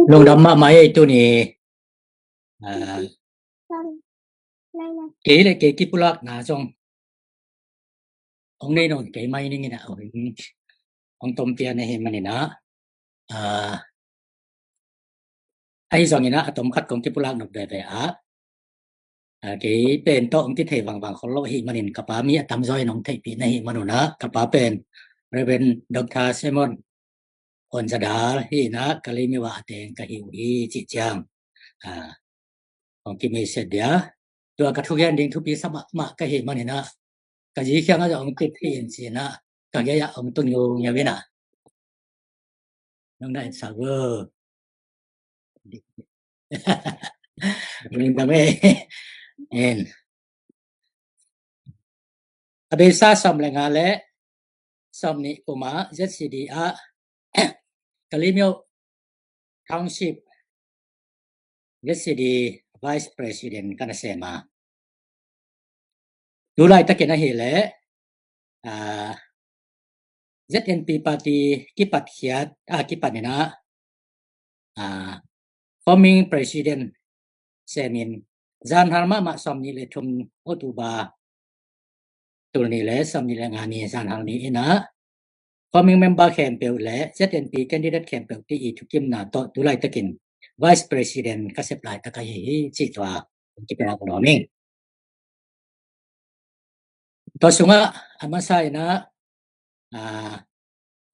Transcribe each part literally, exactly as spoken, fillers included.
Lungdam mahmah ei tuni. Ah, kei le kei kipulakna zong hong nei nawn kei mai ning in ah, hong, hong tom pian ahih manin ah, ah, ahi zongin ah a tom khat kong kipulak nop veve ah, ah, kei pen tawh hong kithei vangvang khol lo ahih manin ka pa mi a tamzaw in hong theihpih na hih manun ah, ka pa pen Reverend Doctor Simon Hon Za Dal hi in ah, Kalaymyo ah a teng ka hi uh hi cih ciang, ah, hong kimei set dia. Tua ka thugen ding thupi sa mahmah ka hih manin ah, ka zi kiangah zong hong pit hi in ci in ah, ka gei ah hong tung ngiau ngiau in ah. Nong na et sa vo. Lungdam ei. En. A beisa sawm le nga le sawm nih kum ah Z C D ah Kalaymyo Township Z C D Vice President ka na sem a. Tu laitakin ahih leh, ah, Z N P party kipat khiat, ah, kipat in ah, ah, forming president semin, zanhal mahmah sawm nih le thum October, tul nih le sawm nih le nga ni zanhal ni in ah, forming member khempeuh le Z N P candidate khempeuh te i thukimna tawh tu laitakin Vice President ka sep laitak ahi hi cih tua kipia ka nuam ing. Tua sungah a masa in ah, ah,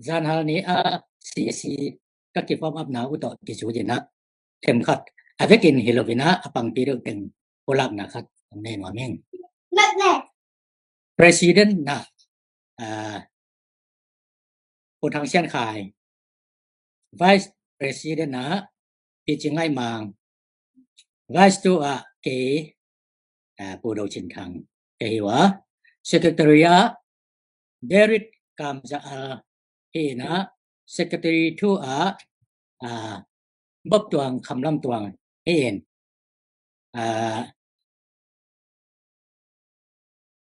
zanhal ni ah C E C ka kiform up na uh tawh kizui in ah, themkhat a vekin hi lo in ah, a pangpi deuh teng pulakna khat hong nei nuam ing. President na, ah, Pu Thang Sian Khai, Vice President ah Pi Cing Ngaih Mang, Vice two ah kei, ah, Pu Do Cin Thang ka hi uh a, Secretary ah Derrick Kam Za Al hi in ah, Secretary two ah, ah, Bob Tuang Kham Lam Tuang hi in, ah,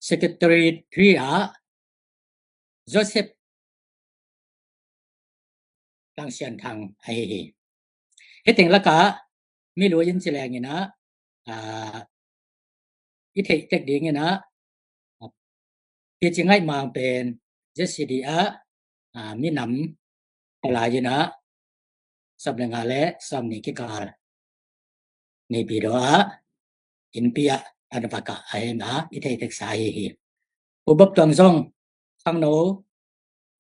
Secretary three ah Joseph Tang Sian Thang ahi hi. Hih teng lakah mi lui in ci leng in ah, ah, i theih tek ding in ah, Pi Cing Ngaih Mang pen Z C D ah, ah, minam a lai in ah, sawm le nga le sawm nih kikal Naypyidaw ah innpi ah an va kah a, hi in ah i thei teksa ahi hi. Pu Bob Tuang zong khangno,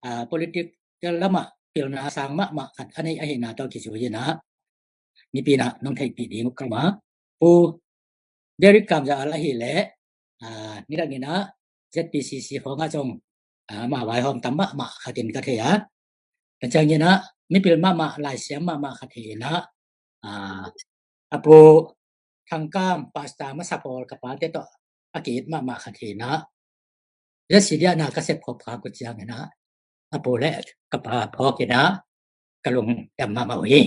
ah, political lamah pilna sang mahmah khat a neih ahihna tawh kizui in ah, mipi in ah nong theihpih ding uh ka ma. Pu Derrick Kam Za Al ahih leh, ah, nidang in ah Z P C C khawng ah zong, ah, ama vaihawm tam mahmah khat in ka thei a. Tua ciangin ah mipil mahmah, laisiam mahmah khat hi in ah, ah, a pu Thang Kam, pastor masa pawl ka pate tawh a ki-it mahmah khat hi in ah, Z C D ah na ka sep khop khak uh ciangin ah, a pu le ka pa phawk in ah ka lungdam mahmah uh hi.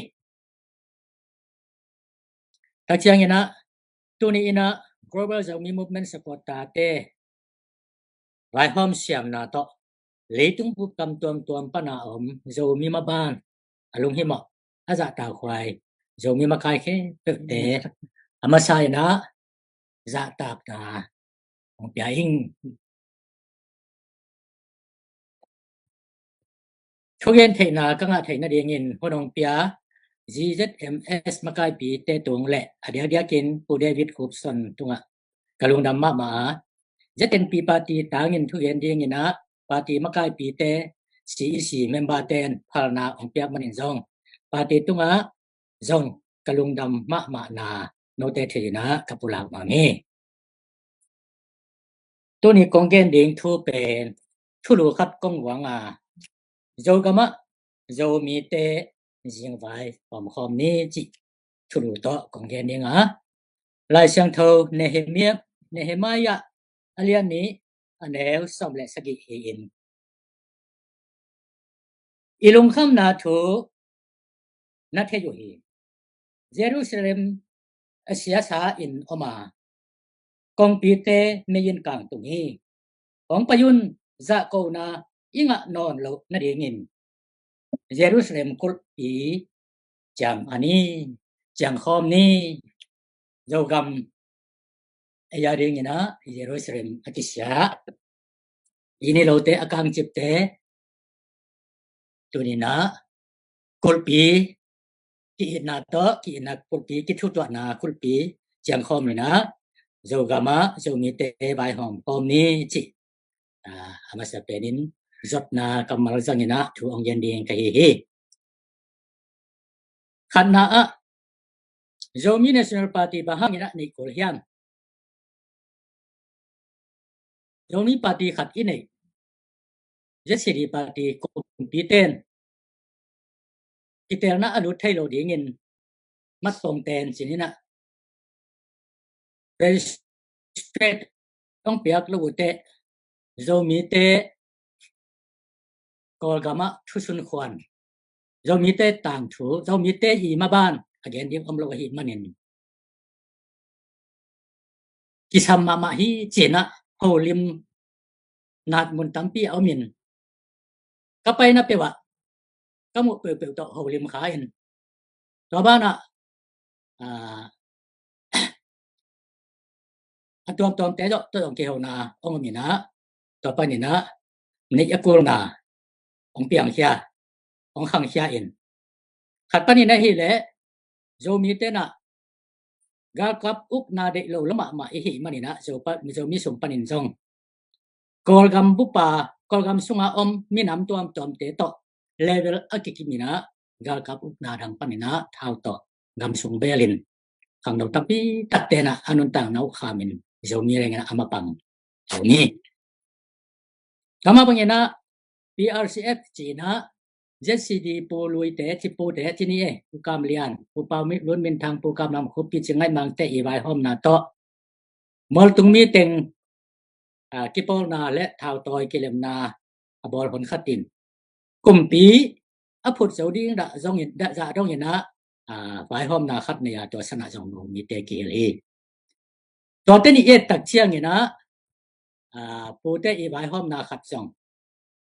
Tua ciangin ah tuni in ah Global Zomi Movement supporter te vaihawm siamna tawh leitung bup gam tuamtuam pan a om Zomi maban, a lunghimawh, a zahtakhuai Zomi makai khempeuhte a masa in ah zahtakna hong pia ing. Thugen theihna ka ngah theih nadingin hun hong pia Z Z M S makaipite tung le a diakdiakin Pu David Khupson tungah ka lungdam mahmah a, Z N P party tangin thugen dingin ah party makaipite, C E C member ten phalna hong piak manin zong party tungah zong ka lungdam mahmahna note thei in ah ka pulak nuam hi. Tuni kong gen ding thu pen thulu khat kong guang a, Zogamah Zomite zingvai pawmkhawm ni cih thulu tawh kong gen ding a, Lai Siangtho Nehemiah, Nehemiah a lian nih, a neu sawm le sagih hi in, i lungkhamna thu na thei uh hi. Jerusalem a siasa in om a, kongpite mei in kangtung hi. Hong pai un, zahkona i ngah nawn loh nadingin Jerusalem kulhpi ciang a ni, ciang khawm ni. Zogam ei a dingin ah Jerusalem a kisia, i ni lote a kangcipte tuninah kulhpi ki-itna tawh, ki-itna kulhpi, kithutuahna kulhpi ciang khawm inah Zogam ah Zomite vaihawm khawm ni cih, a, a masa penin zotna kammal zanginah thu hong gen ding ka hi hi. Khatna ah, Zomi National Party bang hangin ah nei kul hiam? Zomi party khat i neih, Z C D party, kumpiten kitelna a lut thei lo dingin matpong ten cininah respect hong piak lo uh teh, Zomite Kawlgam ah thusun khuan, Zomite tangthu, Zomite i maban a gen ding om lo ahih manin kisam mahmah hi cinah holim nat mun tampi a omin, ka paina peuh ah ka muh peuhpeuh tawh holim kha in, tua banah, a, a tuamtuamte zawh tawh zong kihona hong om inah, tua paninah neih a kulna hong piangkhia, hong khangkhia in, khat panin ahih leh Zomite nah galkap ukna deih lo la mahmah i hih maninah Zopa-, Zomi sung panin zong Kawlgam bupa, Kawlgam sunga om minam tuamtuamte tawh level a kikim inah galkap ukna dang paninah thau tawh gam sung belin khangno tampi takte nah a nuntakna uh khamin Zomi lenginah a mapang Zomi. Tua mah banginah P R C F cinah Z C D Pu Luite, ci Pute ci ni e, Pu Kam Lian, Pu Pau Lun Min Thang, Pu Kam Lam Khup, Pi Cing Ngaih Mangte i vaihawmna tawh mualtung miteng, a, kipawlna le thautawi kilemna a bawl hun khatin kumpi a phut zo ding dah zongin, dah zah donginah, a, vaihawmna khat nei a, tua sanah zong Zomite kihel hi. Tuate nih i et tak cianginah, a, Pute i vaihawmna khat zong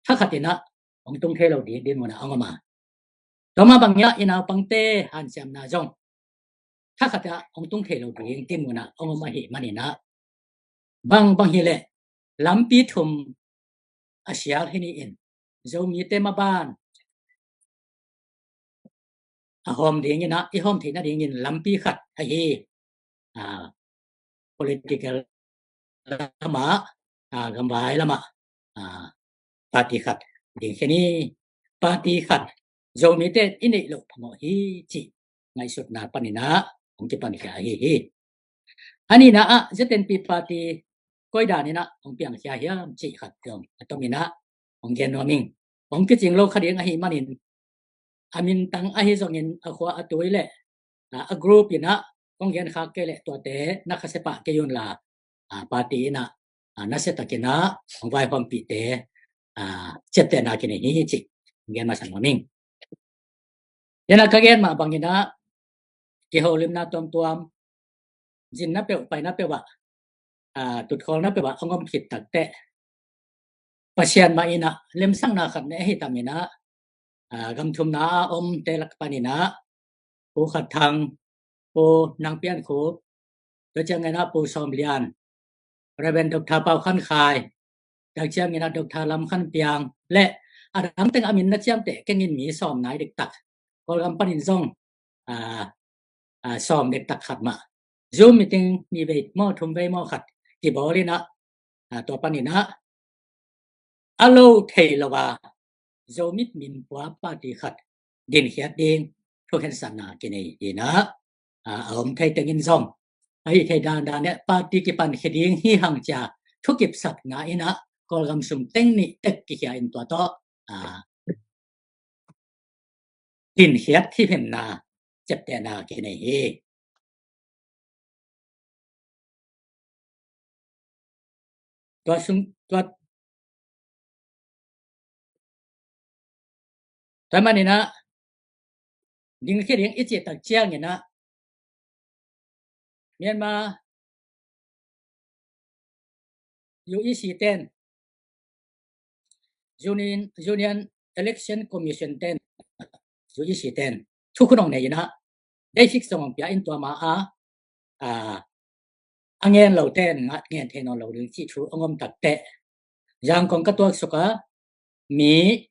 thakhatinah hong tung thei lo ding dinmunah hong om a, tua mah banginah i naupangte hanciamna zong thakhatah hong tung thei lo ding dinmunah hong om ahih maninah, bang bang hileh lampi thum a sial hi ni in, Zomite maban a hawm dinginah, i hawm theihna dingin lampi khat ahi, a, political lamah, a, gamvai lamah, a, party khat dingkhia ni, party khat Zomite i neih loh phamawh hi cih ngaihsutna paninah hong kipankhia ahi hi. A nihna ah Z N P party koi daninah hong piangkhia hiam cih khat zong a tominah hong gen nuam ing. Hong kicing lo kha ding ahih manin a mintang ahi zongin a khua a tui le, a, a group inah hong genkhak kei leh tuate na khasia pah kei unla, a, party inah, a, nasiatakinah hong vaihawmpihte, a, ciaptehna kinei hi cih hong gen masa nuam ing. Denah ka gen mah banginah kiholimna tuamtuam, zinna peuh, paina peuh ah, a, tutkholna peuh ah hong om khit takteh Pasian mah inah lemsakna khat nei ahi taminah, a, gamthumna a omte lak paninah Pu Khat Thang, Pu Nang Pian Khup, tua cianginah Pu Sawm Lian, Reverend Doctor Pau Khan Khai, tak cianginah Doctor Lam Khan Piang le a dang teng a min na ciamteh kengin mi sawm nai dektak, Kawlgam panin zong, a, a, sawm dektak khat mah Zoom meeting nih vei maw, thum vei maw khat kibawlinah, a, tua paninah a lo thei lo a Zomit minpua party khat dinkhiat ding thukhensatna kinei inah, a, a om thei tengin zong ahi thei dandan eh party kipankhia ding hi hang cia thukipsakna inah Kawlgam sung teng nih tek kikhia in tua tawh, a, dinkhiat hihemna ciaptehna kinei hi. Tua sung, tua, tua maninah dingkhia ding i cih tak cianginah Myanmar U E C ten, Union, Union Election Commission ten, U E C ten thukhun hong nei in ah, date fix zong hong pia in tua ma ah, a ngen lo ten ngat ngen thei nawn lo ding cih thu hong om takteh, Zangkong ka tuaksuk a, mi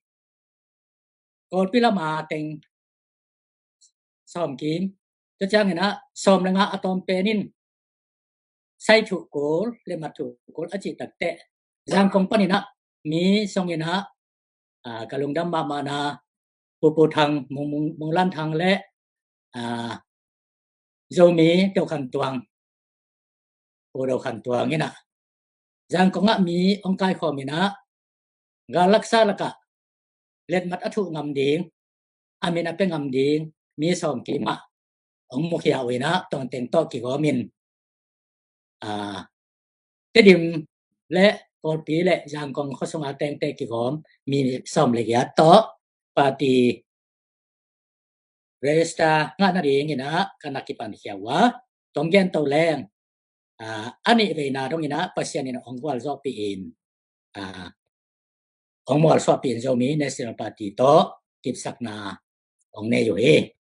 Kawlpi lam a teng sawm kim, tua ciangin ah sawm le nga a tawm pen in sai thuh kul le mat thuh kul a cih takteh, Zangkong panin ah mi song in ah, a, ka lungdam mahmahna Pu Pu Thang, Mung, Mung, Mung Lan Thang le, a, Zomi Do Khan Tuang, Pu Do Khan Tuang in ah Zangkong ah mi hong kaikhawm in ah, gal laksa lakah letmat a thuh ngam ding, a min a pia ngam ding mi sawm kim ah hong mukhia uh in ah, tuang teng tawh kigawm in, a, Tedim le Kawlpi le Zangkong khuasung a tengte kigawm mi sawm le giat tawh party register ngah nading in ah ka na kipankhia uh a, tong gen to leng, a, a nih veina dong in ah Pasian in hong gualzawhpih in, a, hong mualsuahpih in Zomi National Party tawh kipsakna hong nei uh hi.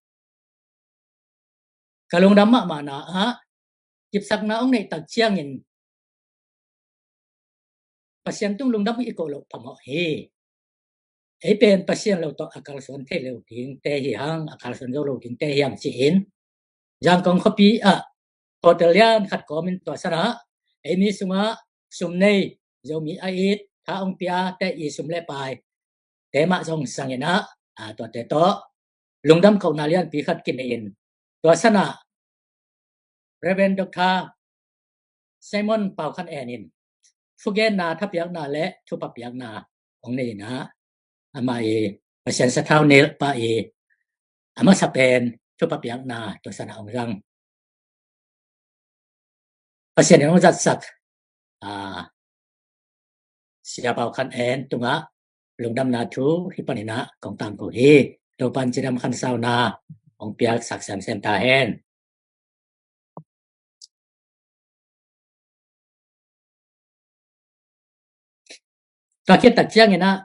Ka lungdam mahmahna ah, kipsakna hong neih tak ciangin Pasian tung lungdam i koh loh phamawh hi. Ei pen Pasian lo tawh a kalsuan thei lo dingte hi hang, a kalsuan zo lo dingte hi hang ci-in, Zangkong khuapi ah hotel lian khat kawmin tua san ah ei mi sungah sum nei, Zomi a it, tha hong piate i sum le pai te mah zong sang in ah, a, tuate tawh lungdam kohna lianpi khat kinei in, tua san ah Reverend Doctor Simon Pau Khan En in thugenna, thapiakna le thupha piakna hong nei in ah, amah i Pasian sathau nilh pah i a masa pen thupha piakna tua san ah hong zang. Pasian in hong zatsak, a, Sia Pau Khan En tungah lungdamna thu hih panin ah kong tangko hi. Topa'n cidam khansauna hong piaksak semsem ta hen. Tua khit tak ciangin ah,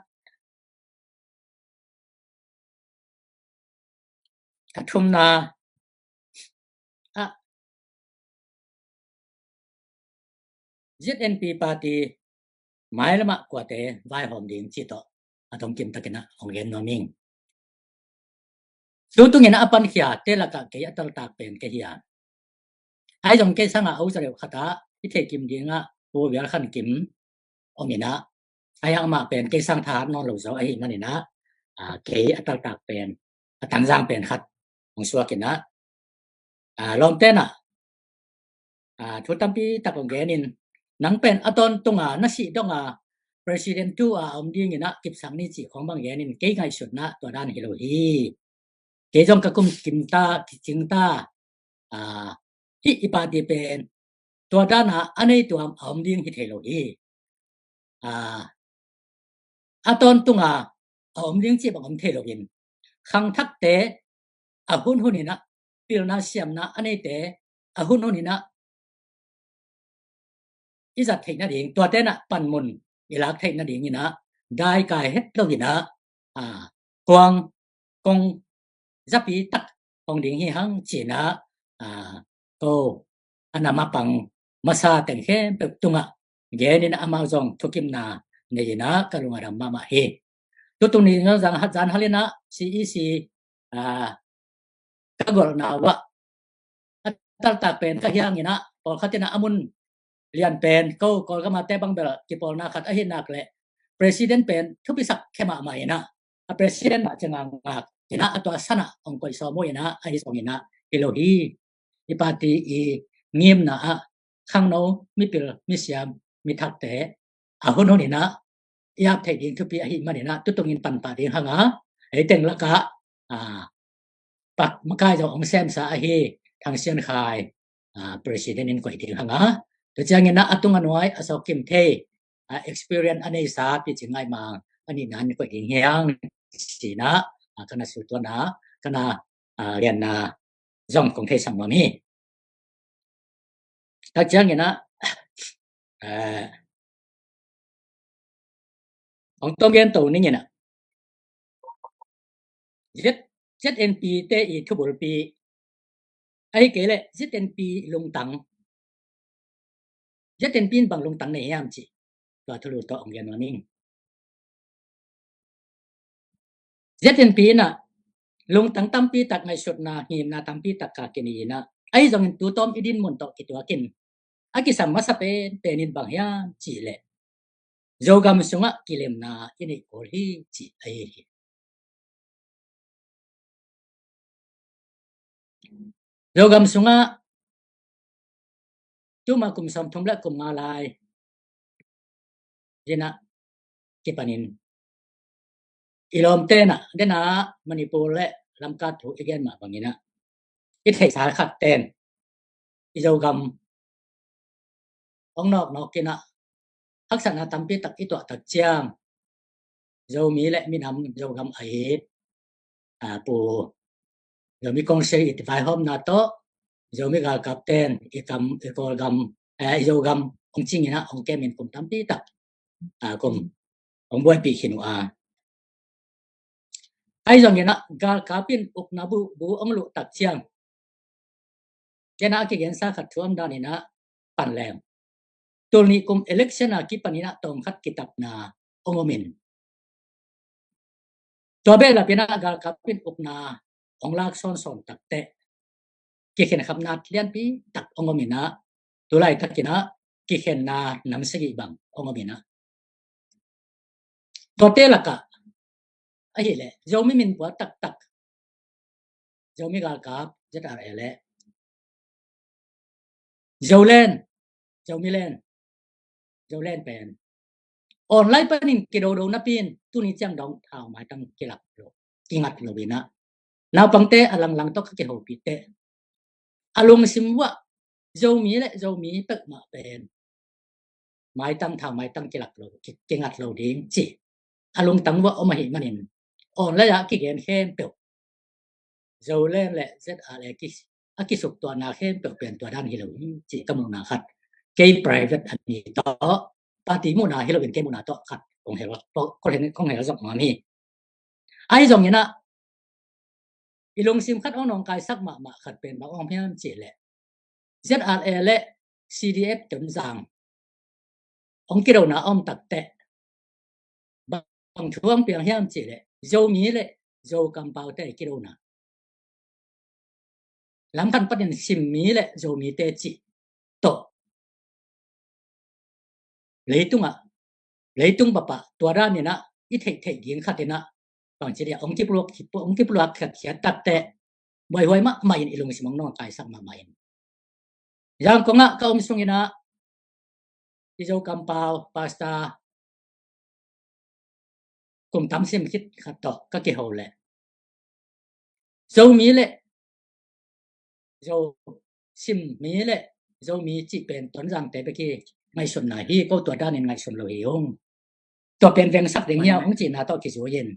a thumna ah, Z N P party mailamah kuate vaihawm ding ci tawh a tong kim takin ah hong gen nuam ing. Tu tungin a pankhia te lakah kei a taltak pen kei hi a, ahi zong kei sangah a uza reuh khat ah i thei kim dingah Pu Vial Khan Kim om in ah, ahi hang amah pen kei sang thahat nawn lo zaw ahih manin ah, a, kei a taltak pen, a tangzang pen khat hong suak in ah, a, lawmte'n ah, a, thu tampi tak hong gen in, nang pen a tawntunga na sih donga President tu a om dingin ah kipsak ni cih khawng bang gen in, kei ngaihsutna tua dan hi lo hi. Kei zong ka kum kim ta, kicing ta, a, hih i party pen tua dan a a nei tuam a om ding hi thei lo hi. A, a tawntunga a om ding cih bang om thei loin, khangthakte a hunhun in ah, pilna siamna a neite a hunhun in ah i zat theih nading, tuate'n ah panmun i lak theih nadingin ah daikai het loin ah, a, kuang kong zapi tak hong ding hi hang ci-in ah, a, ko a nam a pang masa teng khempeuh tungah genin ah amau zong thukimna nei-in ah ka lung a dam mahmah hi. Tutung ni zong zan hal in ah C E C, a, ka golhna uh ah a taltak pen ka hi hangin ah, pawlkhat in ah a mun lian pen, ko Kawlgam a te bang bel kipawlna khat ahih nak leh President pen thupisak khe mahmah in ah, a President mah ciang a ngak in ah, a tua san ah hong koih sawm uh in ah, ahi zongin ah hi lo hi. I party i ngimna ah khangno, mipil, misiam, mithakte a hunhun in ah i ap theih ding thupi ahih manin ah tutungin panpah ding hang a, ei teng lakah, a, pak makai zong hong semsa ahi Thang Sian Khai, a, President in koih ding hang a, tua ciangin ah a tung a nuai a sawk kim thei, a, experience a neisa Pi Cing Ngai Mang a nihna in koih ding hi hang ci-in ah, a, ka na sut tuan a, ka na, a, lianna zong kong theisak nuam hi. Tak ciangin ah, eh, hong tawm gen to ning in ah, Z ZNP te i thubulpi, ahih kei leh ZNP lungtang, ZNP in bang lungtang nei hiam cih tua thulu tawh hong gen nuam ing. ZNP in ah lungtang tampi tak, ngaihsutna, ngimna tampi tak ka kinei in ah, ahi zongin tu tawm i dinmun tawh kituakin a kisam masa pen pen in bang hiam cih leh Zogam sungah kilemna i neih kul hi cih ahi hi. Zogam sungah tuma kum sawmthum le kum nga lai in ah kipanin i lawmte in ah, den ah Manipur le Lamka thu i gen mah bangin ah, i theihsa khat ten i Zogam hong nawknawk in ah haksatna tampi tak i tuah tak ciang, Zomi le minam Zogam a it, ah, Pu Zomi Kawngsil i vaihawmna tawh Zomi galkap ten i kam, i Kawlgam, eh, i Zogam hong cing in ah hong kem in kum tampi tak, ah, kum hong buaipih khin uh a. Ahi zongin ah galkap in ukna bu, bu hong luh tak ciang, ken ah a kigensa khat thu om dan in ah pan leng, tul nih kum election a kipan in ah tawm khat kitapna hong om in, tua behlap in ah galkap in ukna hong lak sawnsawn tak teh kikhen khapna lianpi tak hong om in ah, tu laitak in ah kikhenna nam sagih bang hong om in ah, tuate lakah ahih leh Zomi min pua taktak, Zomi galkap ZRA le Zoland, Zomi Land, Zoland pen online panin kidodo napi in tuni ciang dong thau maitang kilak lo, kingat lo in ah, naupangte a langlang tawh ka kihopih teh, a lungsim uah Zomi le Zomi peuhmah pen maitang, thau maitang kilak lo, ki, kingat lo ding ci a lungtang uah om ahih manin, online ah kigen khempeuh, Zoland le ZRA ki, a kisuktuahna khempeuh pen tua dan hi lo hi ci ka muhna khat, kei private a ni tawh, party muhna hi lo in kei muhna tawh khat kong hel, kong hel, kong hel zong om hi. Ahi zongin ah i lungsim khat hong nawngkaisak mahmah khat pen bang om hiam cih leh, ZRA le CDF Tonzang hong kidona a om tak teh bang thu hong piang hiam cih leh, Zomi le Zo kampaute kidona, lamkhat panin Simmi le Zomite cih tawh leitungah, leitung papah tua dan in ah i theihtheih ding khat in ah, bangci dia, hong kipluak, hong kipluak khiatkhiat tak teh buaihuai mahmah in i lungsim hong nawngkaisak mahmah in, Zangkong ah ka om sung in ah i Zo kampau pastor kum tam sim khit khat tawh ka kiho leh, Zomi le Zo, Simmi le Zomi cih pen Tonzangte bek hi, ngaihsutna hi, ko tua danin ngaihsun lo hi ung. Tua pen vengsak ding hi a, ung cihna tawh kizui in,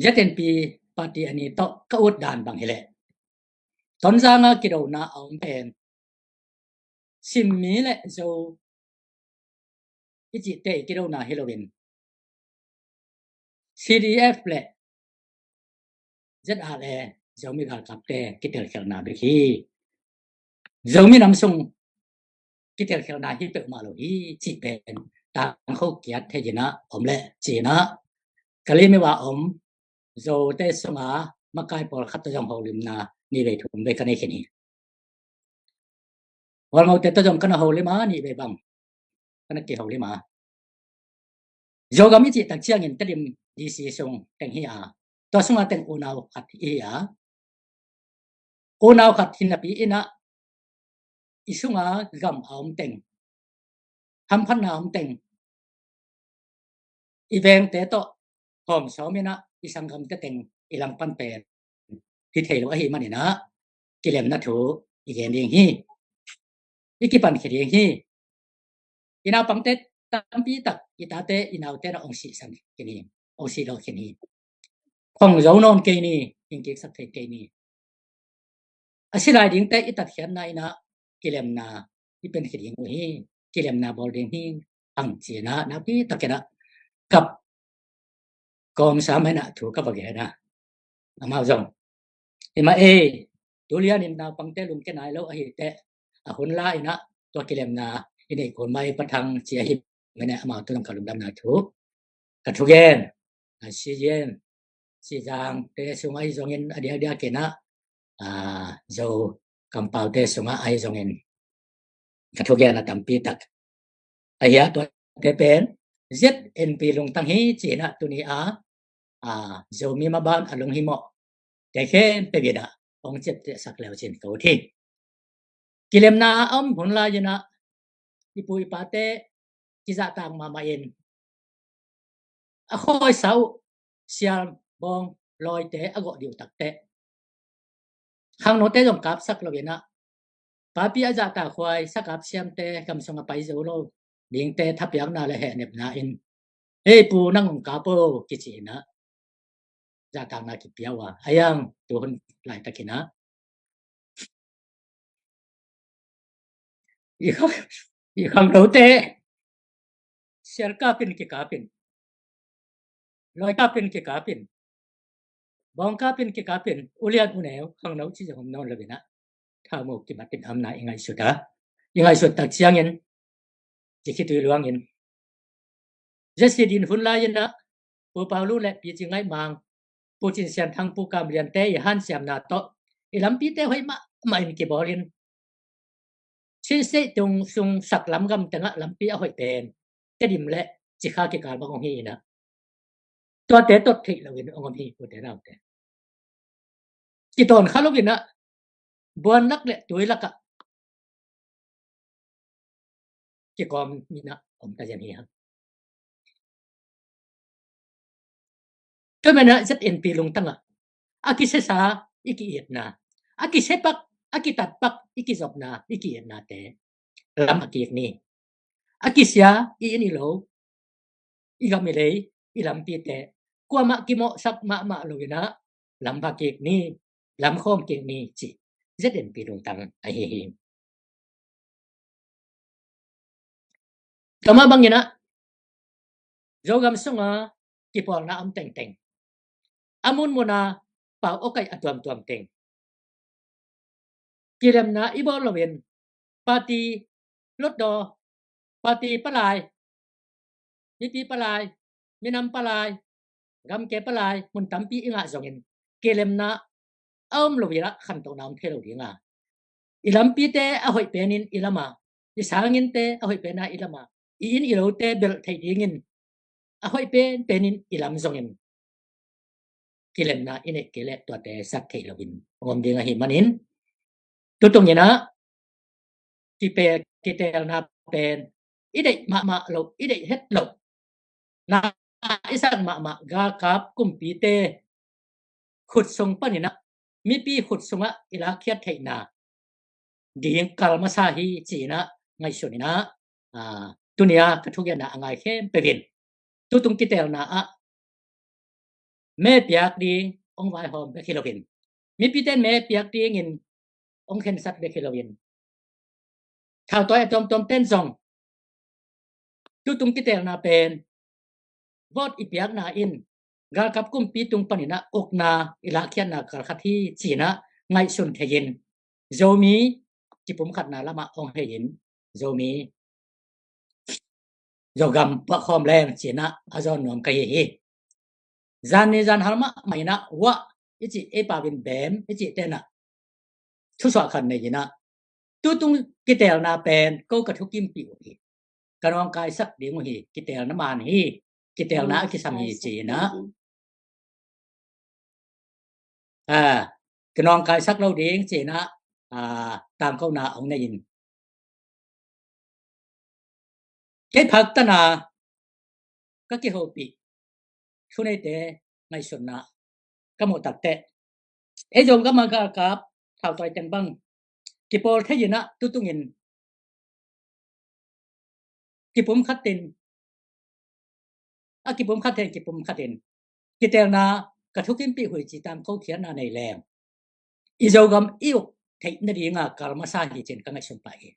ZNP party a ni tawh ka ut dan bang hi leh, Tonzang a kidona a om pen Simmi le Zo i cihte i kidona hi lo in, CDF le ZRA, Zomi galkapte kitelkhialhna bek hi. Zomi nam sung kitelkhialhna hi peuhmah lo hi cih pen tangkho kiat thei in ah om leh ci in ah, ka lim i va om Zote sunga makai pawlkhat tawh zong holimna nih vei thum vei ka nei khin hi. Hualngote tawh zong ka na holim a, nih vei bang ka na kiholim a. Zogam i cih tak ciangin Tedim DC sung teng hi a, tua sunga teng unau khat i hi a, unau khat hi napi in ah i sunga gam a om teng, hamphatna a om teng, i vengte tawh hawm sawm in ah i sanggamte teng i langpan pen hi thei lo ahih manin ah kilemna thu i gen ding hi. I kipankhia ding hi. I naupangte tampi tak, i tate i naute na ong sihsan khin hi, ong sih lo khin hi. Khong zo nawn kei ni, ing kiksak thei kei ni. A si lai dingte i tatkhiatna in ah kilemna i piankhia ding uh hi, kilemna bawl ding hi. Ang ci in ah nakpi takin ah kap Tawm Sam henah thu ka va gen a, amau zong, i mah ei, tu lianin naupangte lungkia nai lo ahi teh, a hun la inah tua kilemna i neih kul mai pathang ci ahi mene, amau tu zong ka lungdamna thu ka thugen. A, si yen, si zangte sungah ahi zongin, a diakdiak inah, a, Zo kampaute sungah ahi zongin ka thugen a tampi tak ahi a, tuate pen Z N P lungtang hi ci inah tuni a, a, Zomi maban a lunghimawh te khempeuh inah hong ciaptehsak leu cin ka ut hi. Kilemna a om hun lai inah i pu i pate kizahtak mahmah in a khawisa uh sial bawng lawite a gawh dih uh takteh, khangnote zong kapsak lo inah, papi a zahtakhuai sakap siamte, gam sung a pai zo lo dingte thapiakna le hehnepna in, "Ei pu, nang hong kap o," kici inah zahtakna kipia uh a, a yang tu hun laitak inah i khang, i khangnote sial kapin kikapin, lawi kapin kikapin, bawng kapin kikapin, ulian uneu khangno ci zong om nawn lo inah, thau mu kimatin amna i ngaihsut a, i ngaihsut tak ciangin ci khitui luangin, Jesse din hun lai inah Pu Paulu le Pi Ci Ngaih Mang, Pu Cin Sian Thang, Pu Kam Lian te i hansiamna tawh i lampite hoih mahmah in kibawlin, Chin State tung sung sak lam gam tengah lampi a hoih pen Tedim le Cikha kikal bang hong hi inah, tuate tot theih loin hong om hi, ute naute. Kitawn kha lo inah, buan lak le tui lakah kikawm inah om ta zen hi hang. Tua menah Z N P lungtangah a kisiasa i ki-itna, a kisiapak, a kitatpak i kizopna, i ki-itnate lam a kik ni. A kisia i inn i lo, i gam i lei, i lampite kuamah kimawhsak mahmah lo inah lam va kik ni, lam khawm kik ni ci Z N P lungtang ahi hi. Tua mah bang inah Zogam sunga kipawlna om tengteng, a munmuna pau awkaih a tuamtuam teng, kilemna i bawl loin, party lotdaw, party palai, mipi palai, minam palai, gamke palai, mun tampi i ngah zongin, kilemna a om lo inah khantohna om thei lo ding a, i lampite a hoih penin i lam a, i sanginte a hoih pena i lam a, i inn i lote belh theih dingin a hoih penpenin i lam zongin, kilemna i neih kei leh tuate sak theih loin hong om ding ahi manin, tutung inah kipe, kiteelna pen i deih mahmah loh, i deih het loh na, i sak mahmah galkap kumpite khut sung pan inah, mipi khut sungah i lakkhiat theihna ding kal masa hi ci inah ngaihsun inah, a, tunia ka thugenna a ngai khempeuh in tutung kiteelna ah me piak ding hong vaihawm bek hi loin, mipite me piak dingin hong khensat bek hi loin, thautawi a tuamtuam ten zong tutung kiteelna pen vote i piakna in galkap kumpi tung pan inah ukna i lakkhiatna kal khat hi ci inah ngaihsun thei in, Zomi kipumkhatna lamah hong hei in, Zomi, Zogam puahkhawm leng ci inah a zawn nuam ka hi hi. Zan ni zan hal mahmah inah wah i cih, ei pau in bem i cih tenah thusuah khat nei inah, tutung kiteelna pen ko ka thukimpih uh hi, ka nawngkaisak ding uh hi, kiteelna man hi, kiteelna a kisam hi ci inah, a, ka nawngkaisak lo ding ci inah, a, tangkona hong nei in, kei phak tana ka kihopih thuneite ngaihsutna ka muh takteh, ei zong gam a galkap thautawi teng bang kipawl thei inah tutungin kipumkhat in, a kipumkhat thei in kipumkhat in, kiteelna ka thukimpih uh hi ci tangko khiatna nei leng, i Zogam i uk theih nadinga kal masa hi ci in ka ngaihsun pah hi.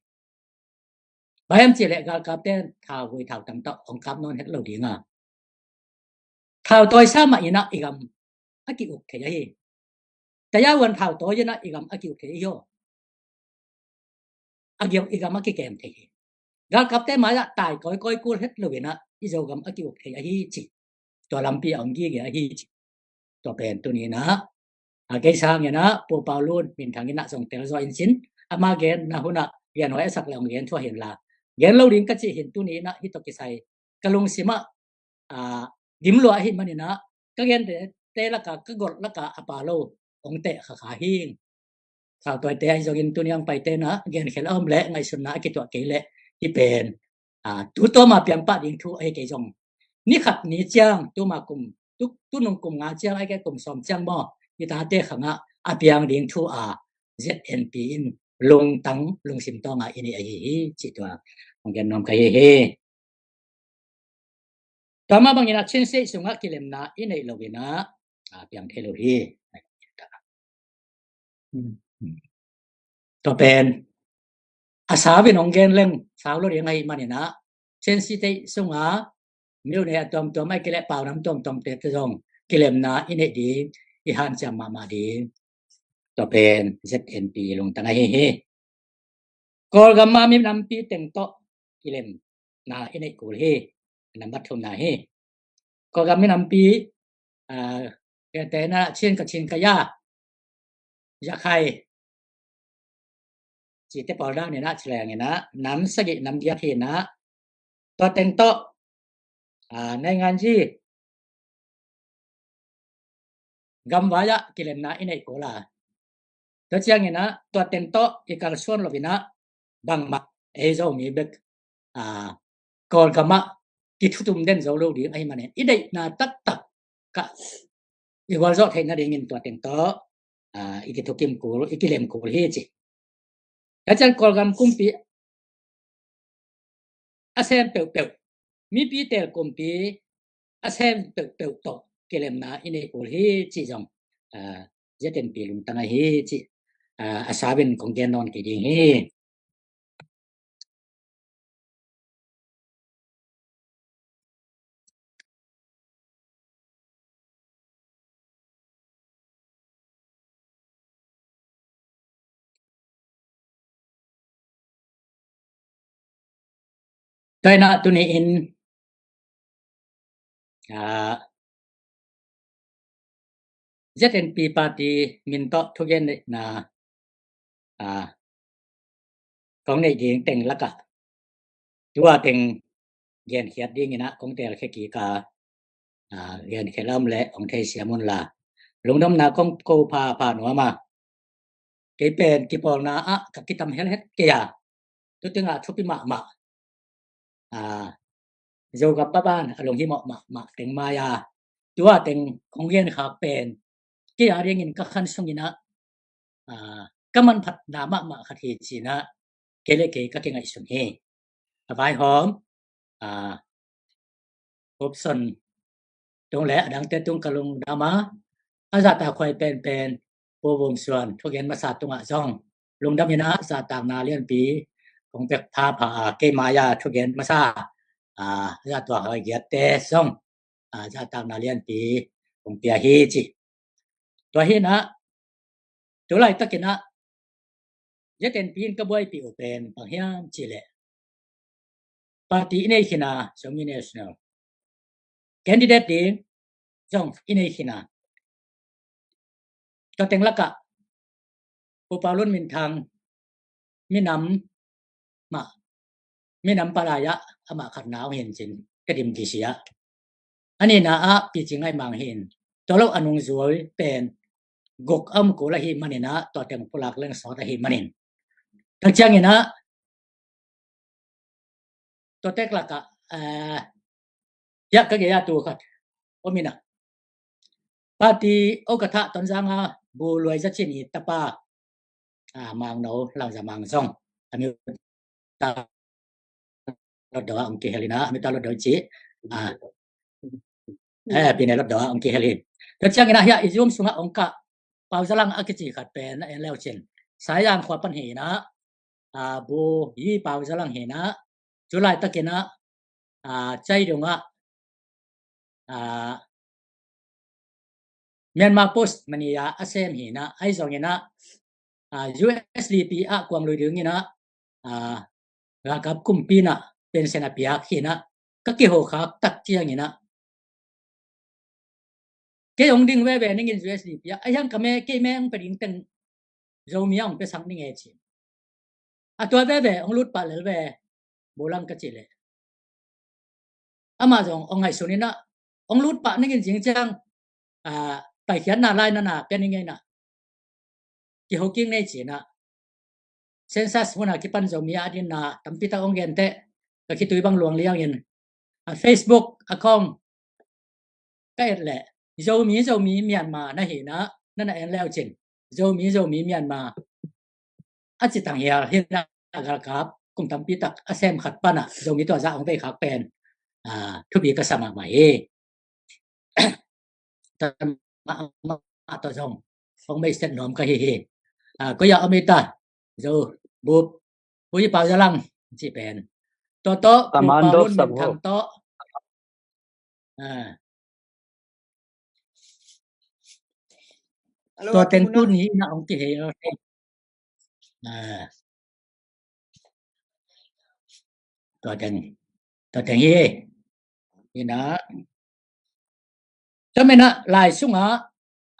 Bang hiam cih leh galkapte thauvui thautam tawh hong kap nawn het lo ding a, Thautawi sa mah in ah i gam a ki-uk thei ahi. Tayawan thautawi in ah i gam a ki-uk thei ahi aw. A giau i gam a kikem thei hi. Galkapte mai-ah tai kawikawi kul het lo in ah i Zogam a ki-uk thei ahi ci. Tua lampi a om gige ahi ci. Tua pen tuni in ah, a, kei sangin ah Pu Pau Lun Min Thang in ah zong tel zaw in cin, ama genna hun ah genhuai a sak le hong gen thua hi inla, gen lo ding ka cih hi in. Tuni in ah hih tawh kisai ka lungsim ah, a, dimlua ahih manin ah ka gente lakah, ka golh lakah a pha lo hong teh kha kha hi. Thautawite ahi zongin tuni a hong paite in ah genkhel a om leh ngaihsutna a kituah kei leh hih pen, a, tu tawma piang pah ding thu ahi kei zong, ni khat ni ciang, tuma kum, tu, tunung kum nga ciang, ahih kei leh kum sawm ciang maw, i tate khangah a piang ding thu a Z N P in lungtang lungsim tawnga i neih ahi hi, cih tua hong gen nuam ka hi hi. Tua mah bangin ah Chin State sungah kilemna i neih lo in ah, a, piang thei lo hi. Tua pen a sau in hong gen leng sau lo ding ahih manin ah Chin State sungah myone a tuamtuam ahih kei leh paunam tuamtuamte zong kilemna i neih ding, i hanciam mahmah ding, tua pen Z N P lungtang ahi hi. Kawlgam a minampi teng tawh kilemna i neih kul hi. Nambat thumna hi. Kawlgam minampi, a, kei te na Chin, Kachin, Kaya, Yakhai, cite pawl dan in ah ci leng in ah nam sagih nam giat hi in ah, tua teng tawh, a, nainganzi gamvai ah kilemna i neih kul a. Tua ciangin ah tua teng tawh i kalsuan lo in ah bangmah ei Zomi bek, a, Kawlgam ah kithutum den zo lo ding ahih manin i deihna taktak ka i gualzawh theih nadingin tua teng tawh, a, i kithukim kul, i kilem kul hi ci. Tua ciang Kawlgam kumpi a sem peuhpeuh, mipi teel kumpi a sem peuhpeuh tawh kilemna i neih kul hi cih zong, a, Z N P lungtang ahi cih, a, a sau in kong gen nawn kei ding hi. Tua in ah tuni in, a, Z N P party min tawh thugenna, a, kong neih ding teng lakah tua teng genkhiat dingin ah kong teelkhia kik a, a, genkhiat a om leh hong theisiam unla, lungdamna kong ko phapha nuam a. Kei pen kipawlna ah ka kitam helhet kei a, tu tengah thupi mahmah, a, Zogam paban a lunghimawh mahmah teng mai a, tua teng kong genkhak pen kei a dingin ka khan sungin ah, a, ka manphatna mahmah khat hi ci-in ah kei le kei ka kingaihsun hi. A vaihawm, a, Hupson tung le a dangte tung ka lungdam a, a zahtakhuai penpen Pu Vum Suan thugen masa tungah zong lungdam in ah zahtakna lianpi kong pia phapha a, kei mai-a thugen masa, a, zahtakhuai giatte zong, a, zahtakna lianpi kong pia hi ci. Tua hi in ah tu laitakin ah Z N P in ka buaipih uh pen bang hiam cih leh party i nei khin a, Zomi National candidate ding zong i nei khin a, tua teng lakah Pu Pau Lun Min Thang minam mah, minam palai ah amah khatna hong hi in cin, Tedim D C ah. A nihna ah Pi Cing Ngaih Mang hi in, tua lo a nungzui pen guk a om kul ahih manin ah tua teng pulak leng sawt ahih manin. Tua ciangin ah tua tek lakah, eh, hiah ka gei-a tu khat om in ah, party ukatha Tonzang a Bu Luai Za Cin i tapa, a, Mangno Langza Mang zong a mi ta lotdaw ah hong kihel in ah, a mi ta lotdaw ci, a, eh, Pi Ne lotdaw ah hong kihel hi. Tua ciangin ah hiah i Zoom sungah hong kah Pau Za Lang a kici khat pen a en leu cin, Saizang khua pan hi in ah, a, Bu Yi Pau Za Lang hi in ah, tu laitakin ah, a, Cai Dong ah, a, Myanmar Post mani a a sem hi na, ahi zongin ah, ah, U S D P ah kuang lui dingin ah, ah, galkap kumpi in ah pension a piak hi na, ka kiho khak tak ciangin ah, kei hong ding veve ning in U S D P ah, a hiang ka me, kei me hong pe ding teng Zomi a hong pe sak ning e ci. A tua veve hong lut pah lel ve, bolang ka ci leh, amah zong hong ngaihsun in ah, hong lut pah ning in zing ciang, ah, paikhiatna lai na na pia ning e na, kiho kik nei ci na. Census hun a kipan Zomi a dinna tampi tak hong gen teh, ka khitui bang luang liang in, ah, Facebook account ka et leh, Zomi, Zomi Myanmar na hi na, na na en leu cin, Zomi, Zomi Myanmar a ci tang hial hi na, galkap kum tampi tak a sem khat pan ah Zomi tua zah hong vei khak pen, ah, thupi ka sa mahmah hi. Tan mahmah tawh zong hong mei set nuam ka hi hi. Ah, koi ah om i ta, Zo, Bup, Pu Zi Pau Za Lang ci pen. Tua tawh, Pu Pau Lun Min Thang tawh. Ah. Tua teng tuni na hong kihei lo. Ah. Tua teng, tua teng hi. Hi na. Tua mena lai sunga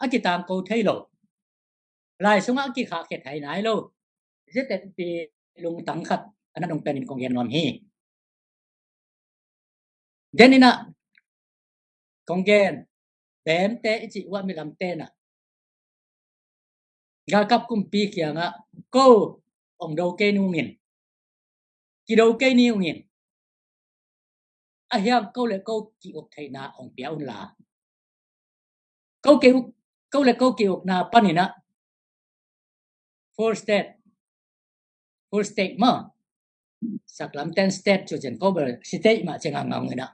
a kitangko thei lo, lai sunga a kikhahkhia thei nai lo, zia tengpi lungtang khat a na nong penin kong gen nuam hi. Deninah kong gen, Bemte i cih uh ah milamte nah galkap kumpi kiangah, ko ong do kei nungin, kido kei ni ungin, a hiang ko le ko ki-uk theihna ong pia unla, ko ki-uk, ko le ko ki-ukna paninah full state, full state maw, saklamten state cu cin ko bel state mah cin a ngau nginah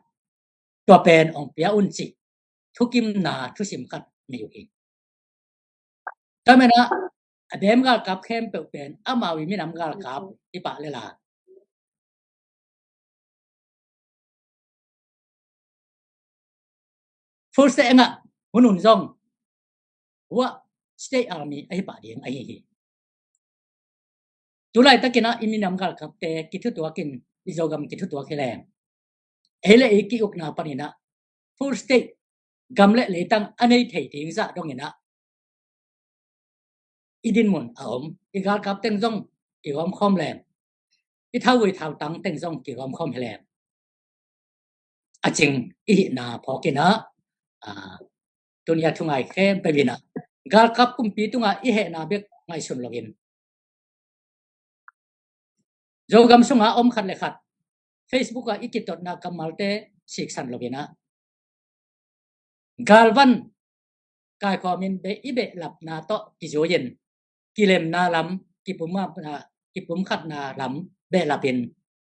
tua pen ong pia un cih thukimna thusim khat mi uh hi. Tua menah a Bem galkap khempeuh pen amau i minam galkap hi pah lela. Full state engah hunun zong huah state army ahi pah ding ahi hi. Tulai takinah i minam galkapte kithutuakin i Zogam kithutuak hi leng, ei le ei ki-ukna paninah full state gam le leitang a nei thei ding zah donginah i dinmun a om, i galkap teng zong kigawmkhawm leng, i thauvui thautang teng zong kigawmkhawm hi leng, a cing i hihna phawkinah, a, tunia thungai khempeuh inah galkap kumpi tungah i hehna bek ngaihsun loin, Zogam sunga om khat le khat Facebook ah i kitotna kammalte siksan loinah galvan kaikhawmin beh i behlapna tawh kizuiin kilemna lam, kipumkhatna, kipumkhatna lam behlapin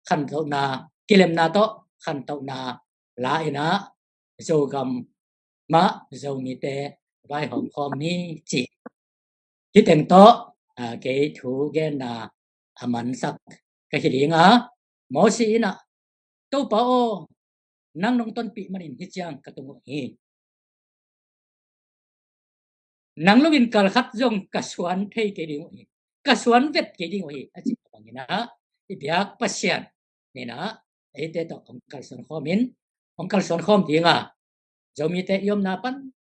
khantohna, kilemna tawh khantohna la inah Zogam mah Zomite vaihawm khawm ni cih. Hih teng tawh, a, kei thu genna a mansak ka hi ding a, Mosi inah, Topa aw, nang nong tonpih manin hih ciang ka tung uh hi. Nang loin kal khat zong ka suan thei kei ding uh hi, ka suan vet kei ding uh hi, a cih banginah i biak Pasian ninah eite tawh hong kalsuan khawmin, hong kalsuan khawm dinga Zomite i omna pan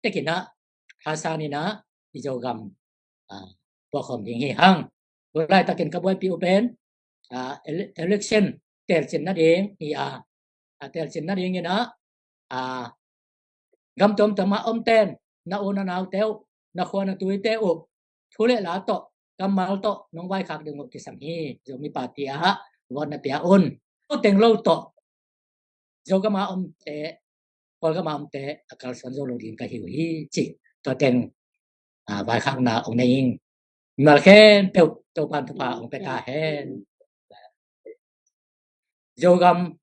tekinah thasaninah i Zogam, a, puakkhawm ding hi hang. Tulai takin ka buaipih uh pen, a, ele-, election telcin nading hi a, a, telcin nadinginah, a, gam tuamtuam ah omten na u na naute uh, na khua na tuite uh thu le la tawh, kammal tawh nong vaikhak ding uh kisam hi. Zomi Party ah vote na pia un. Ko teng lo tawh Zogam a omte, Kawlgam a omte a kalsuan zo lo ding ka hi uh hi cih tua teng, a, vaikhakna ong nei ing. Mimal khempeuh Topan thupha ong pia ta hen. Zogam,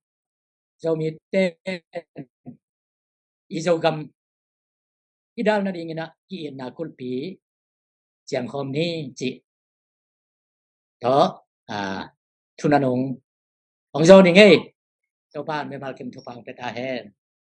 Zomite i Zogam i dal nadinginah ki-itna kulhpi ciangkhawm ni cih tawh, a, thu nanung ong zo ni ngei. Topan mimal kim thupha ong pia ta hen.